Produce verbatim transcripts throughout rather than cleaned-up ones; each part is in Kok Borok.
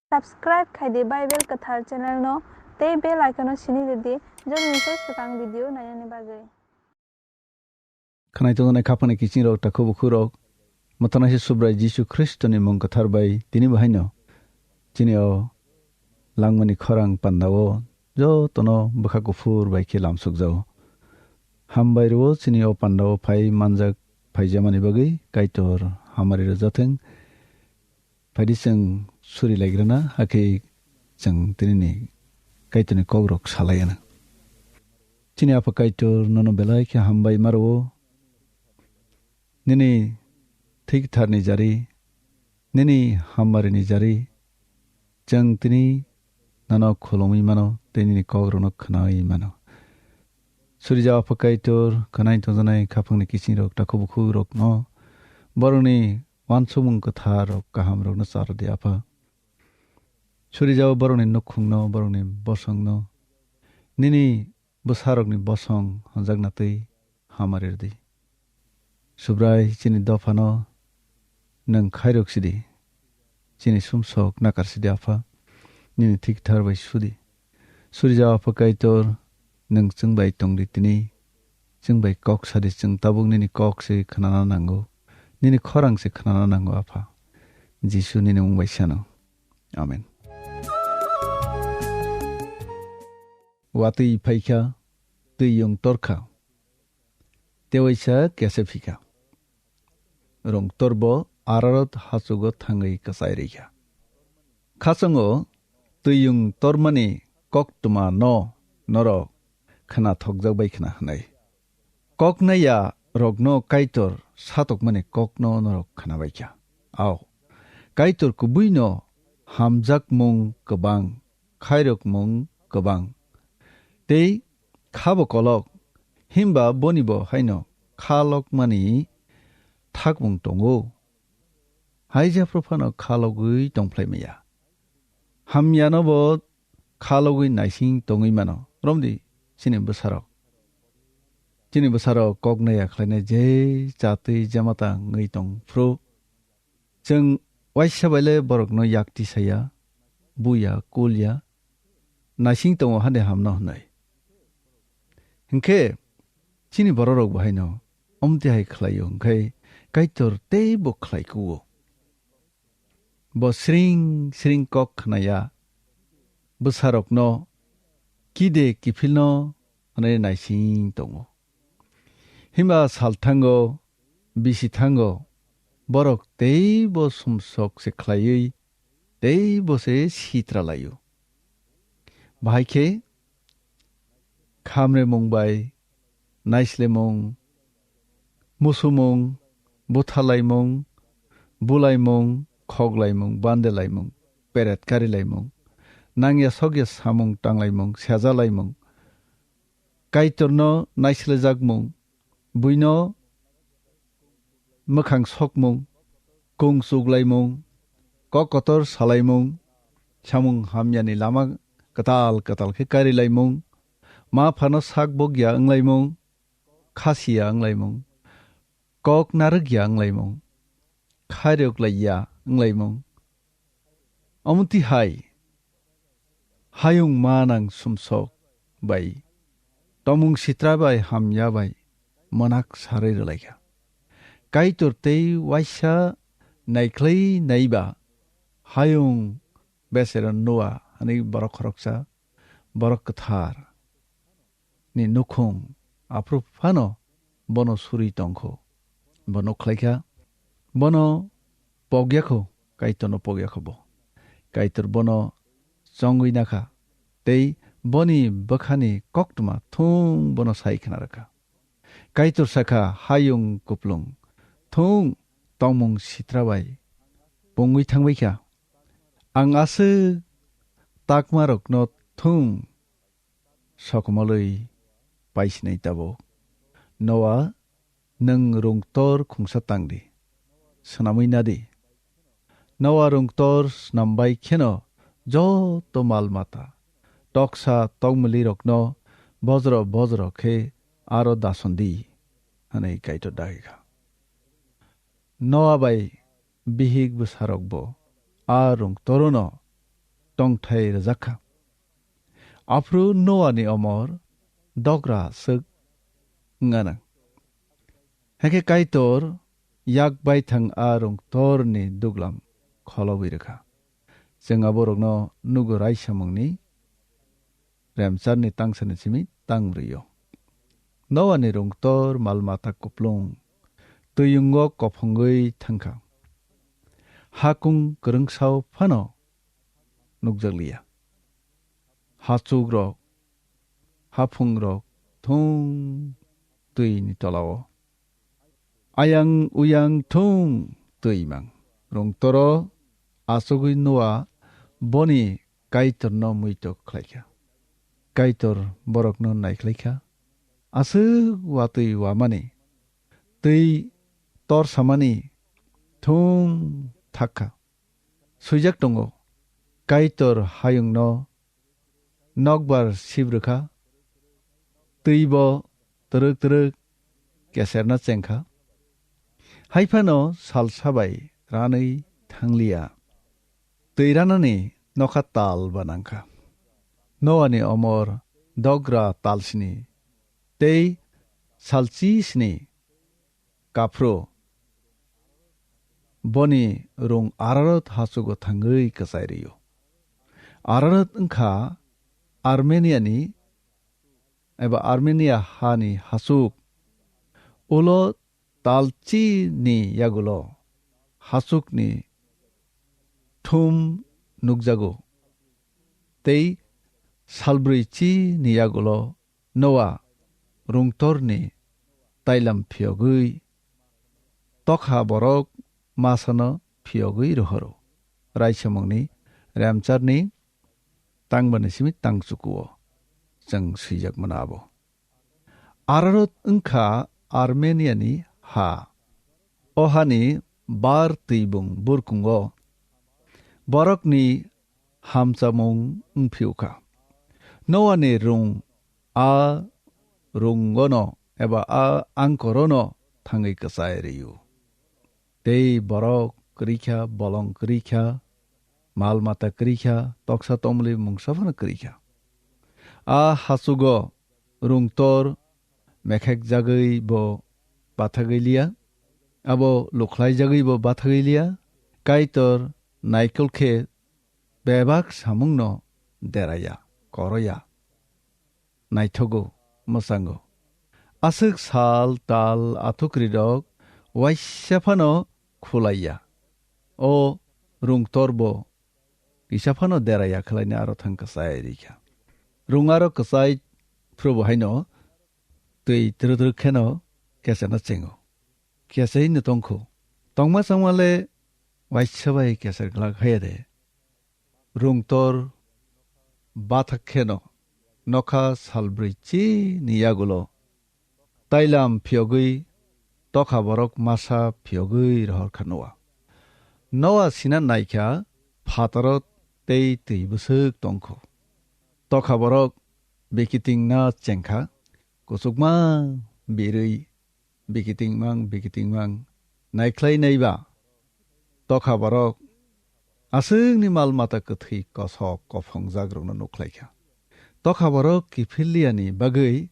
Subscribe khai di Bible Kwthar channel no tei bell icon no sini rw di, joni se swkang video nainani bagwi. Khwnai tongjaknai khaphangni kiching rok, takhuk bukhuk rok, mwthangnaisi Subrai Jisu Khristoni mung kwthar bai tini bo haino chini o langmani khorang pandao jotono bwkha kuphur bai khe lamsukjao. Hambai rwo chini o pandao phai manjak phaijamani bagwi Kaitor hamari rwjathwng. Phaidi chwng suri laigrana, hakhe chwng tinini Kaitorni kokrok salaiana. Chini Apha Kaitor, nono belai khe hambai ma rwo. Nini thwikitharni jari, nini hambarini jari, chwng tini nono khulumwi mano tei nini kokrokno khnawi mano. Surijao Apha Kaitor, khwnai tongjaknai khaphangni kiching rok, takhuk bukhuk rokno, borokni uansukmung kwthar rok, kaham rokno cha rw di Apha. Surijao borokni nukhungno, borokni bosongno, nini bwsarokni bosong hwnjakna twi hamari rw di. Subrai chini dophano nwng khairok sidi, chini sumsok nakar sidi Apha, nini thwikthar bai sudi. Surijao Apha Kaitor, nwng chwng bai tongdi tini, chwng bai kok sadi, chwng tabuk nini kok se khnana nango, nini khorang se khnana nango Apha. Jisu nini mung bai sano. Amen. Watwi phaikha, twiyung torkha. Tewaisa kese phikha. Rwngtorbo Ararat hachugo thangwi kwchai rikha. Khachungo twiyung tormani koktwma no norok khna thokjak bai khna hwnwi. Koknaiya rokno Kaitor satokmani kokno norok khna baikha. Ao, Kaitor kubuino hamjakmung kwbang, khairokmung kwbang. Tei khabo kolok, himba bonibo haino kha lokmani thakmung tongo. Hai jephru phano kha logwi tongphlai maya. Hamyanobo kha logwi naising tongwi mano. Romdi chini bwsarok. Chini bwsarok kok naiya khlainai je chatwi jemata wngwi tong phru. Chwng waisa bai le borokno yak tisaya, buya, kulya, naising tongo hande hamno hwnwi. Hinkhe chini bororok bo haino omtwi hai khlaio, hinkhe Kaitor teibo khlai kuo. Bo sring sring kok khnaya, bwsarokno kide kiphilno hwnwi naising tongo. Himba salthango, bisithango, borok teibo sumsok se khlaiwi, teibo se sitra laio. Bahai khe khamremung bai naislemung, musumung, buthalaimung, bulaimung, khoklaimung, bandelaimung, peret karilaimung, nangya sokya samung tanglaimung, sejalaimung, Kaitorno naislejakmung, buino mwkhang sokmung, kung chuklaimung, kok kotor salaimung, samung hamyani lama kwtal kwtal khe karilaimung, ma phano sak bokya wnglaimung, khasiya wnglaimung, kok narwkya wnglaimung, khairok laiya wnglaimung. Omo twi hai hayung manang sumsok bai tongmung sitra bai hamya bai mwnak sarwi rwlaikha. Kaitor tei waisa naikhlai naiba hayung besero Noa hwnwi borok khoroksa, borok kwthar ni nukhung aphuru phano bono suri tongkho. Bo nukhlaikha, bono pokyakho, Kaitorno pokyakho bo. Kaitor bono chongwi nakha, tei boni bwkhani koktwma thung bono sai khna rwkha. Kaitor sakha, hayung kuplung thung tongmung sitra bai pungwi thangbaikha. Ang aswk takmarokno thung sokomolwi paisinai tabuk. Noa, nwng rwngtor khungsa tang di, swnamwi na di. Noa rwngtor snam bai kheno joto mal mata, toksa tokmwlwirokno bojro bojro khe aro dason di, hwnwi Kaitor dagi kha. Noa bai bihik bwsarokbo a rwngtorono tongthai rwjak kha. Aphuru Noani omor dogra swk wng anw. Hakhe Kaitor yak baithang a rwngthorni duglam kholowi rwkha. Chwng aborokno nugo raisamungni remcharni tangsani simi tangrwio. Noani rwngthor mal mata kuplung twiyungo kophongwi thangkha. Hakung kwrwngsao phano nukjakliya. Hachukrok, haphungrok thung twini tolao. Ayang uyang thung twi mang. Rwngthoro achugwi Noa boni Kaitorno muitok khlaikha. Kaitor borokno naikhlaikha. Aswk watwi wamani, twi torsamani thung thakha. Swijak tongo, Kaitor hayungno nokbar sibrwkha, twibo twrwk twrwk keserna chengkha. Haiphano salsa bai ranwi thangliya. Twi ranani nokha tal ba nangkha. Noani omor dogra talsini tei salchisni kaphru boni rung Ararat hachugo thangwi kwchai rio. Ararat wngkha Armeniani eba Armenia hani hachuk. Ulo talchi ni yagulo hachukni thum nukjago, tei salbrwi chi ni yagulo Noa rungtorni tailam phiyogwi tokha borok masano phiyogwi rohoro. Raisamungni remcharni tangbani simi tangchukuo chwng swijak mano abo. Ararat wngkha Armeniani ha. O hani bar twibung burkungo borokni hamchamung wngphiukha. Noani rung a rungono eba a angkorono thangwi kwchai rw-o. Tei borok kwrwikha, bolong kwrwikha, mal mata kwrwikha, toksa tomli mungsa phano kwrwikha. A hachugo rungtor mekhekjagwi bo bathagwi liya, abo lukhlaijagwi bo bathagwi liya, Kaitor naikol khe bebak samungno deraya, koroya, naithogo, mwchango. Aswk sal, tal, athukrirok waisa phano khulaiya. O rungtorbo kisa phano deraya khlaina aro thang kwchai rikha. Rung aro kwchai phrubo haino twi twrwk twrwk kheno kesena chengo. Kesaino tongkhu. Tongma chongma le waisa bai keser glak haya de. Rungtor bathak kheno nokha salbrwi chini yagulo tailam phiyogwi tokha borok masa phiyogwi rohor kha Noa. Noa sina naikha phataro tei twi bwswk tongkho. Tokha borok bikitingna chengkha, kuchukma birwi bikitingmang bikitingmang naikhlai naiba tokha borok aswkni mal mata kwthwi kosok kophongjak rokno nukhlaikha. Tokha borok kiphil liyani bagwi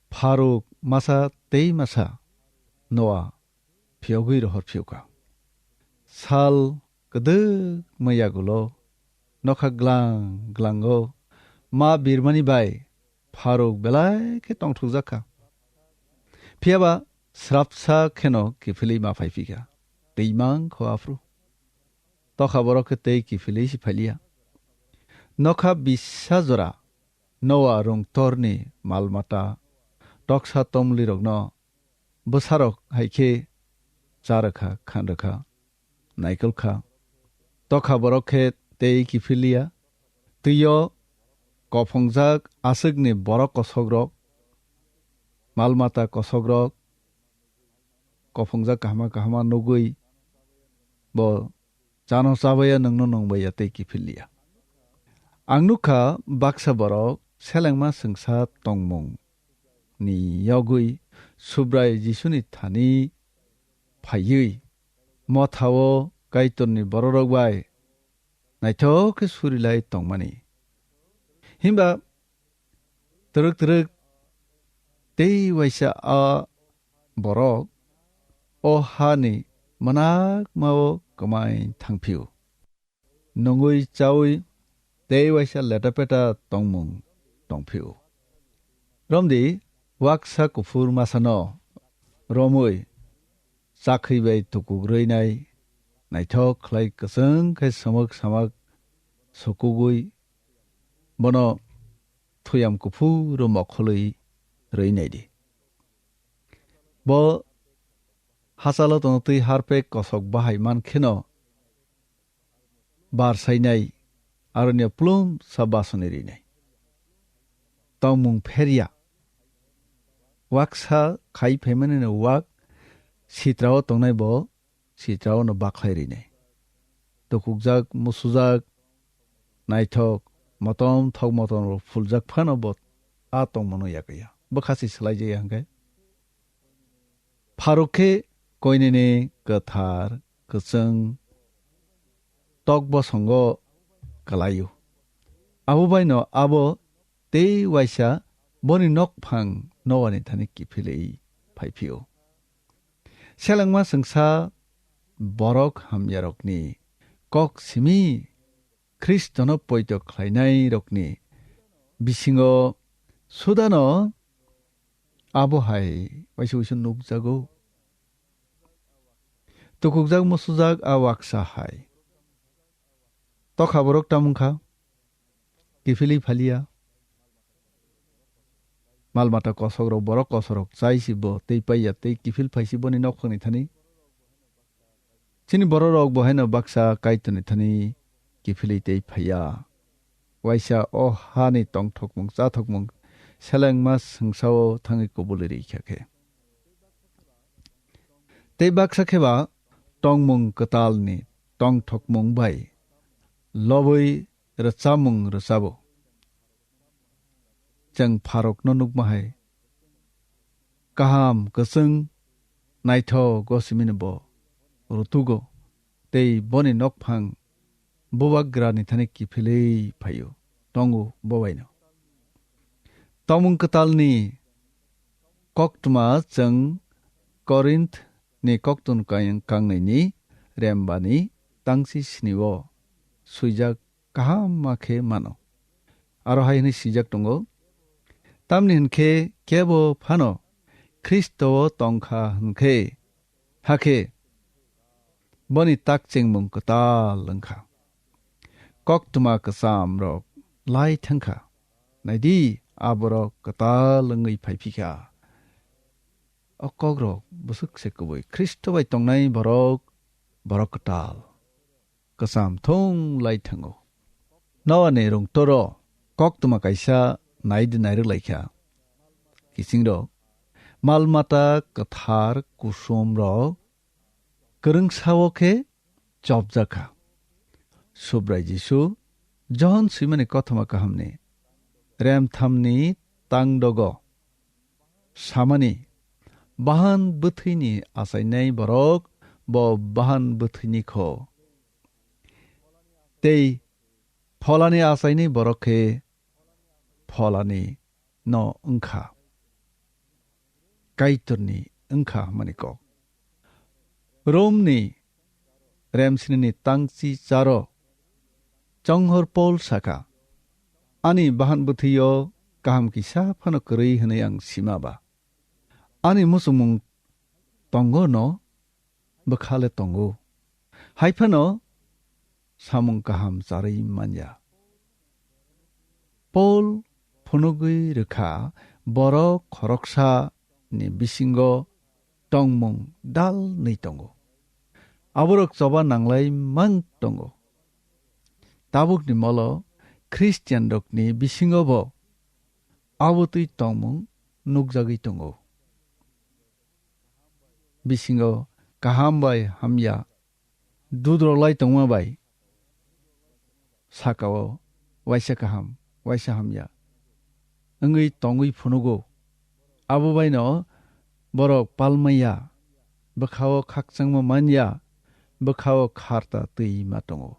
pharuk masa tei masa Noa phiyogwi rohor phiyokha. Sal kwdwkma yagulo nokha glang glango ma birmani bai pharuk belai khe tongthokjak kha. Phiyaba srapsa kheno kiphilwi ma phai phikha. Twi mang kho aphru. Tokha borok khe tei kiphilwi si phailiya. Nokha bisa jora Noa rungtorni mal mata toksa tomlirokno bwsarok hai khe cha rwkha, khan rwkha, naikol kha. Tokha borok khe tei kiphil liya. Twi-o kophongjak aswkni borok kosokrok, mal mata kosokrok, kophongjak kahama kahama nugwi bo chano chabaiya, nwngno nungbaiya tei kiphil liya. Ang nukha baksa borok selengma swngsa tongmung ni yogwi Subrai Jisuni thani phaiwi mothao Kaitorni bororok bai naithok khe surilai tongmani. Himba twrwk twrwk tei waisa a borok o hani mwnakma-o kwmai thangphio. Nungwi chawi tei waisa leta peta tongmung tongphio. Romdi waksa kuphur masano romwi chakhwi bai tukuk rwinai naithok khlai kwchwng khe swmwk samak sukugwi bono thuyam kuphuro mokholwi rwinai di. Bo hachalo tono twi harpek kosok bahai man kheno bar sainai, aroni plum sa basoni rinai. Tongmung pherya. Waksa khai phaimani no wak sitrao tongnai bo sitrao no bakhlai rinai. Tukukjak, musujak, naithok, motom thok motom rok phuljak phano bo a tongmano yakaya. Bwkha si swlaijaya hwnkhe. Pharuk khe koinene kwthar, kwchwng, tok bosongo kwlaio. Abo baino abo tei waisa boni nokphang Noani thani kiphilwi phaiphio. Selengma chwngsa borok hamyarokni kok simi Khristono poito khlainairokni bisingo sudano abo hai waisa waisa nukjago. Tukukjak musujak a waksa hai. Tokha borok tamung kha, kiphilwi phaliya. Mal mata kosokrok, borok kosokrok chai si bo tei paiya tei kiphil phai si boni nokphangni thani. Chini bororok bo haino baksa Kaitorni thani kiphilwi tei phaiya. Waisa o hani tongthokmung chathokmung selengma swngsao thangwi kubulwi rikha khe. Tei baksa khe ba tongmung kwtalni tongthokmung bai lobwi rwchapmung rwchabo. Chwng pharokno nukma hai kaham kwchwng naithok gosimini bo rutugo tei boni nokphang bubagrani thani kiphilwi phaio tongo bo baino. Tongmung kwtalni koktwma chwng Korinth ni koktun kang-, kangnaini rembani tangsi snio swijak kaham ma khe mano. Aro hai hwnwi swijak tongo, tamni hwn khe kebo phano Khristo-o tong kha hwn khe, hakhe boni tak chengmung kwtal wng kha. Koktwma kwcham rok lai thang kha. Nai di, a borok kwtal wngwi phai phi kha. O kok rok bwswk se kubui. Khristo bai tongnai borok, borok kwtal. Kwcham thung lai thango. Noani rwngtoro koktwma kaisa nai di nai rwk lai kha. Kiching rok, mal mata kwthar kusom rok kwrwng sao khe chopjak kha. Subrai Jisu Johon swimani kothoma kahamni remthamni tangdogo samani, bahan bwthwini achainai borok bo bahan bwthwini kho. Tei pholani achainai borok khe pholani no wngkha. Kaitorni wngkha hwnmani kok. Romni remsinini tangchi charo chonghor Pol sakha, "Ani bahan bwthwio kaham kisa phano kwrwi hwnwi ang sima ba. Ani muchungmung tongo no bwkha le tongo. Hai phano samung kaham charwi manya." Pol phunugwi rwkha, borok khoroksa ni bisingo tongmung dal nwi tongo. Aborok choba nanglai mang tongo. Tabukni molo Christian rokni bisingo bo abotwi tongmung nukjagwi tongo. Bisingo kaham bai hamya dudrolai tongma bai sakao waisa kaham, waisa hamya wngwi tongwi phunugo. Abo baino borok palmaya, bwkhao khakchangma manya, bwkhao kharta twi ma tongo.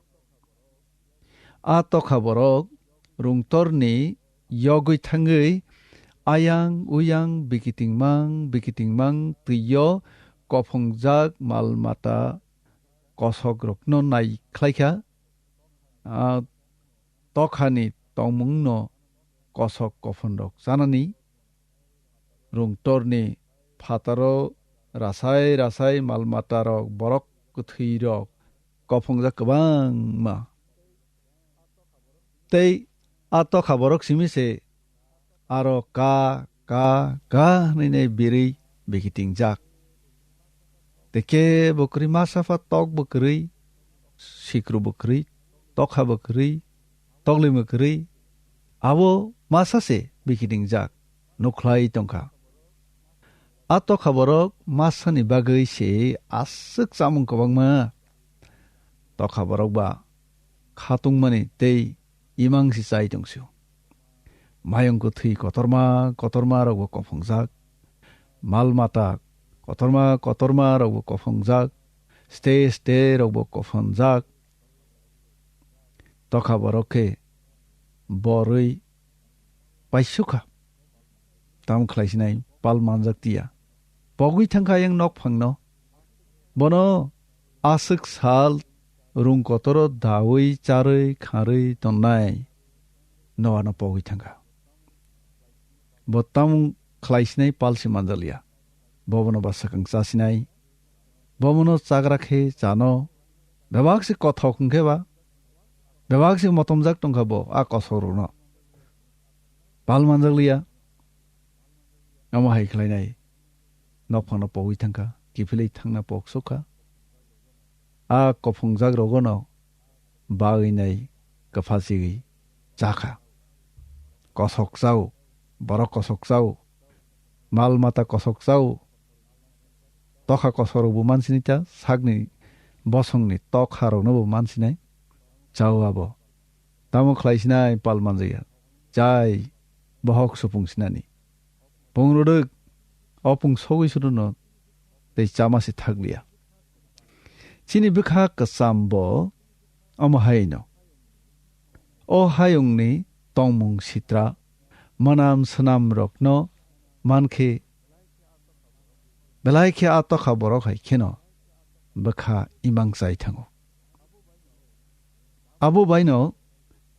A tokha borok rungtorni yogwi thangwi ayang uyang bikitingmang bikitingmang twio kophongjak mal mata kosokrokno nai khlaikha. A tokhani tongmungno kosok kophonrok chanani rungtorni phataro rasai rasai mal matarok borok kwthwirok kophongjak kwbangma. Tei a tokha borok simi se aro ka, ka, ka hwnwi nai birwi bikitingjak. Tei kebo kwrwi masa pha tok bo kwrwi, sikru bo kwrwi, tokha bo kwrwi, toklim bo kwrwi, abo masa se bikitingjak, nukhlai tongkha. A tokha borok masani bagwi se aswk chamung kwbangma. Tokha borok ba khatungmani tei imang se chai tongsio. Mayung kwthwi kotorma kotorma rokbo kophongjak, mal mata kotorma kotorma rokbo kophongjak, ste ste rokbo kophongjak. Tokha borok khe borwi paisukha. Tamo khlai sinai pal manjak tiya. Pogwi thangkha ayang nok phangno. Bono aswk sal rung kotoro dawi charwi kharwi tonnai Noano pogwi thangkha. Bo tamo khlai sinai pal se manjak liya. Bo bono ba swkang cha sinai. Bo bono chagra khe chano. Bebak se kothok hwnkhe ba. Bebak se motomjak tongkha bo a kosok rokno. Pal manjak liya. Amo hai khlainai. Nokphangno pogwi thangkha, kiphilwi thangna pok sukha. A kophongjak rogono bagwi nai kwpha chigwi chakha. Kosok chao, borok kosok chao, mal mata kosok chao. Tokha kosok rokbo mansinai ta, sakni bosongni tokha roknobo mansinai. Chao abo. Tamo khlai sinai pal manjaya. Chai bohok supung sinani. Pung rwdwk, o pung sogwi suduno tei chama se thakliya. Chini bwkha kwcham bo omo hai no. O hayungni tongmung sitra, mwnam swnam rokno mankhe belai khe a tokha borok hai kheno bwkha imang chai thango. Abo baino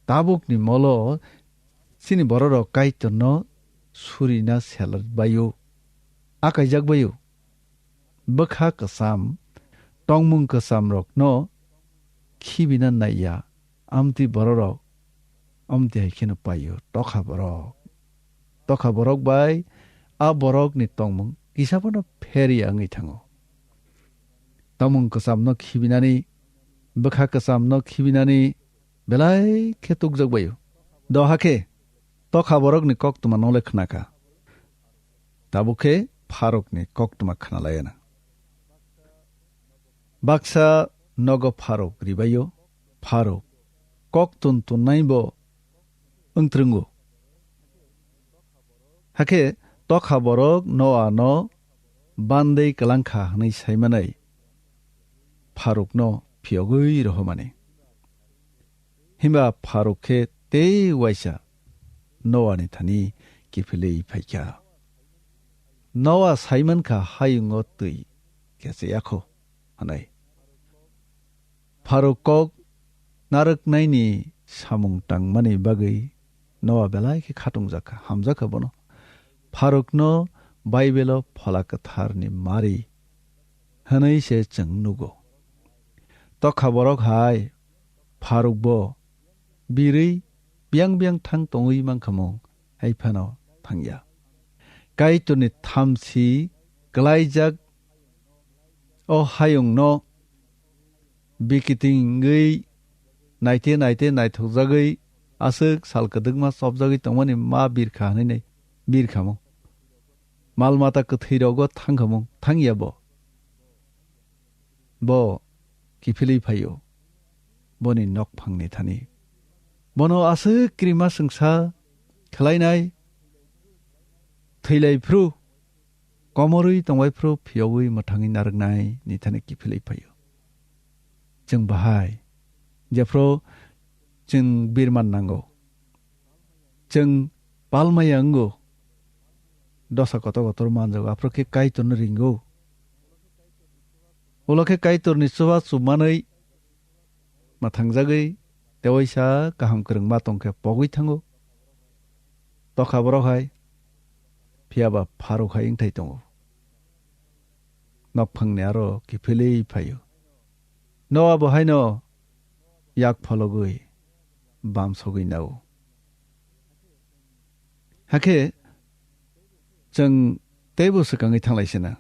tabukni molo chini bororok Kaitorno surina selarbaio, akaijak baio. Bwkha kwcham, tongmung kwchamrokno khibina naiya, amtwi bororok amtwi hai kheno paio, tokha borok. Tokha borok bai a borokni tongmung kisa phano pheriya wngwi thango. Tongmung kwchamno khibinani, bwkha kwchamno khibinani belai khe tukjak baio. Doha khe tokha borokni koktwma nole khnakha. Tabuk khe pharokni koktwma khnalaiya na. Baksa nogo pharok ribaio, pharok kok tun tunnai bo wngtrwngo. Hakhe tokha borok Noa no bandai kwlangkha hwnwi saimanai pharok no phiyogwi rohormani. Himba pharok khe tei waisa Noa ni thani kiphilwi phaikha. Noa saimankha hayungo twi kecheyakho hwnwi. Pharok kok narwknaini samung tangmani bagwi Noa belai khe khatungjakha, hamjakha bono. Pharokno Baibelo Phola Kwtharni mari hwnwi se chwng nugo. Tokha borok hai pharokbo birwi biyang biyang thang tongwi mankhamung hai phano thangya. Kaitorni thamchi kwlaijak o hayungno bikitingwi naite naite naithokjagwi aswk sal kwdwkma chopjagwi tongmani ma birkha hwnwi nai birkhamung. Mal mata kwthwirogo thangkhamung thangya bo. Bo kiphilwi phaio boni nokphangni thani. Bono aswk krima swngsa khlainai thwilaiphrw, komorwi tongbaiphrw phiyogwi mwthangwi narwknai ni thani kiphilwi phaio. Chwng bahai jephru chwng birman nango. Chwng palmaya wngo. Dosa kotor kotor manjago, aphuru khe Kaitorno ringo. Ulo khe Kaitorni chubachu manwi mwthangjagwi tewaisa kaham kwrwngma tongkhe pogwi thango. Tokha borok hai phiyaba pharuk hai wngthai tongo. Nokphangni aro kiphilwi phaio. Noa bo haino yak phologwi bamsogwi nao. Hakhe chwng teibo swkangwi thanglaisina.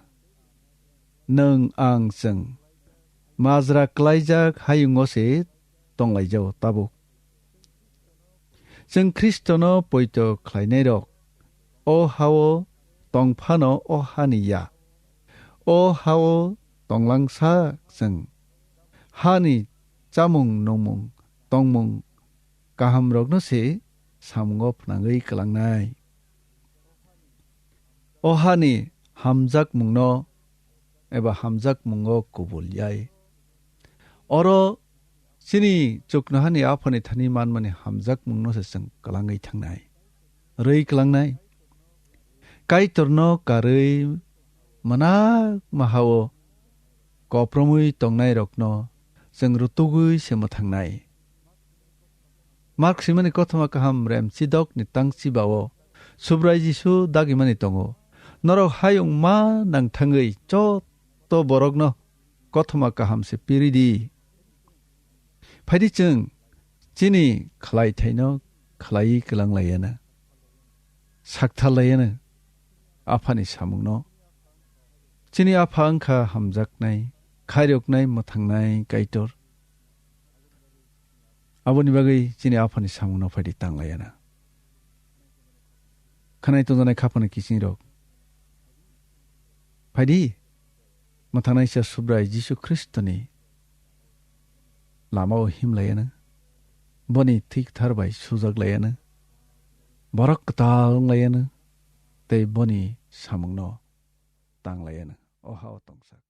Nwng ang chwng majra klaijak hayungo se tonglaijao tabuk. Chwng Khristono poito khlainairok o hao tong phano o hani ya. O hao tonglang sak chwng hani chamung nungmung tongmung kahamrokno se samungo phnangwi kwlangnai. O hani hamjakmungno eba hamjakmungo kubul yai. Oro chini chuknohani Aphani thani manmani hamjakmungno se chwng kwlangwi thangnai, rwi kwlangnai. Kaitorno karwi mwnakma hao kopromwi tongnairokno chwng rutugwi se mwthangnai. Mark swimani kothoma kaham rem chidokni tang chibao Subrai Jisu dagimani tongo. Norok hayung ma nangthangwi joto borokno kothoma kaham se piri di. Phaidi chwng chini khlaithaino khlaiwi kwlang laiyana. Sakthar laiyana Aphani samungno. Chini Apha wngkha hamjaknai, khairoknai, mwthangnai Kaitor. Aboni bagwi chini Aphani samungno phaidi tang laiyana. Khanai tongjanai khapani kisingrok. Phaidi, mwthangnai sa Subrai Jisu Khristoni lamao him laiyana. Boni thwi kwthar bai sujak laiyana. Borok kwtal wng laiyana. Tei boni samungno tang laiyana. O hao tongsak.